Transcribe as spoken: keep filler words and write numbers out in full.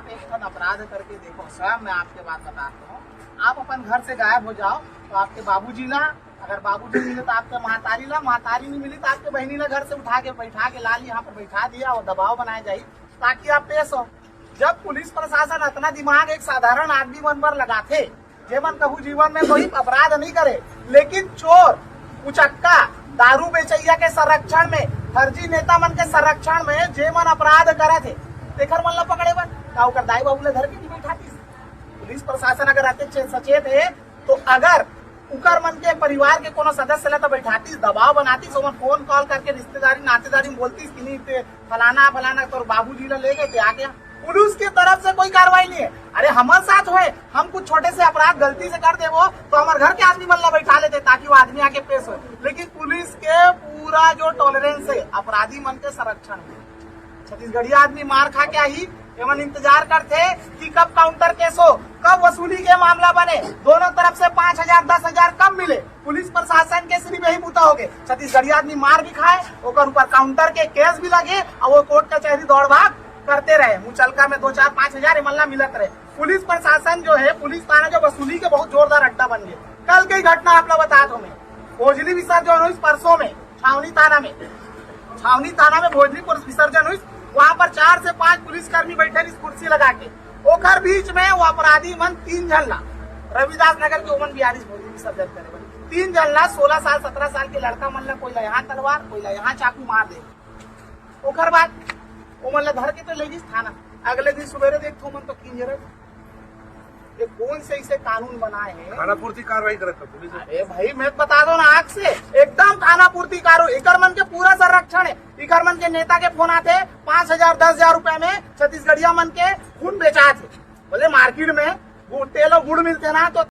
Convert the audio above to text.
आप एक ठन अपराध करके देखो, स्वयं मैं आपके बात बताता हूँ। आप अपन घर से गायब हो जाओ तो आपके बाबूजी ला, अगर बाबूजी मिले तो आपके महतारी ला, महतारी नहीं मिली तो आपके बहनी ला घर से उठा के बैठा के ला ली, यहाँ पर बैठा दिया और दबाव बनाए जाई ताकि आप पेश हो। जब पुलिस प्रशासन अतना दिमाग एक साधारण आदमी मन पर लगाथे, जेमन कहू जीवन में कोई अपराध नहीं करे, लेकिन चोर, उचक्का, दारू बेचैया के संरक्षण में, फर्जी नेता मन के संरक्षण में जेमन अपराध करत हे, तेखर मन ला पकड़े बर का ओकर दाई बाबू ला धर के नहीं बैठातीस? पुलिस प्रशासन अगर अतेक चे-, सचेत हे, तो अगर उकर मन के परिवार के कोनो सदस्य ला तो बैठातीस, दबाव बनातीस, ओमन फोन कॉल करके रिश्तेदारी नातेदारी में बोलतीस कि नहीं, ते फलाना फलाना तोर बाबूजी ला ले गए थे आके। पुलिस के तरफ से कोई कार्रवाई नहीं है। अरे, हमारे साथ हुए, हम कुछ छोटे से अपराध गलती से कर देबो तो हमारे घर के आदमी मन ला बैठा लेते ताकि वो आदमी आके पेश हो, लेकिन पुलिस के पूरा जो टॉलरेंस है अपराधी मन के संरक्षण में। छत्तीसगढ़िया आदमी मार खा के आही, एमन इंतजार करथे कि कब काउंटर केस हो, कब वसूली के मामला बने, दोनों तरफ से पाँच हजार, दस हजार कब मिले। पुलिस प्रशासन के सिर्फ यही बूता हो गए, छत्तीसगढ़िया आदमी मार भी खाए, ओकर ऊपर काउंटर के केस भी लगे और वो कोर्ट कचहरी दौड़ भाग करते रहे। मुचलका में दो चार पाँच हजार एमन ला मिलत रहे। पुलिस प्रशासन जो है, पुलिस थाना जो वसूली के बहुत जोरदार अड्डा बन गए। कल के ही घटना आप ला बता दो मैं, भोजली विसर्जन हुई परसों में छावनी थाना में, छावनी थाना में भोजली पुलिस विसर्जन हुई, वहां पर चार से पांच पुलिसकर्मी बैठे रहिस कुर्सी लगा के। ओकर बीच में वो अपराधी मन तीन झन ला, रविदास नगर के ओमन बिहारी भोजली विसर्जन करे बर, तीन झन ला, सोलह साल सत्रह साल के लड़का मन ला, कोई ला यहाँ तलवार, कोई ला यहाँ चाकू मार दे। ओकर बाद ओमन ला धर के तो ले गिस थाना। अगले दिन सुबेरे देखथो ओमन तो किंजरत। ये कौन से इसे कानून बनाए हैं? खानापूर्ति कार्रवाई करत था पुलिस। अरे भाई, मैं बता दो ना आग से, एकदम खानापूर्ति कानून। इकर मन के पूरा संरक्षण है। इकर मन के नेता के फोन आते, पाँच हजार, दस हजार रुपए में छत्तीसगढ़िया मन के खून बेचात हे। बोले मार्केट में गु-, तेल और गुड़ मिलते ना तो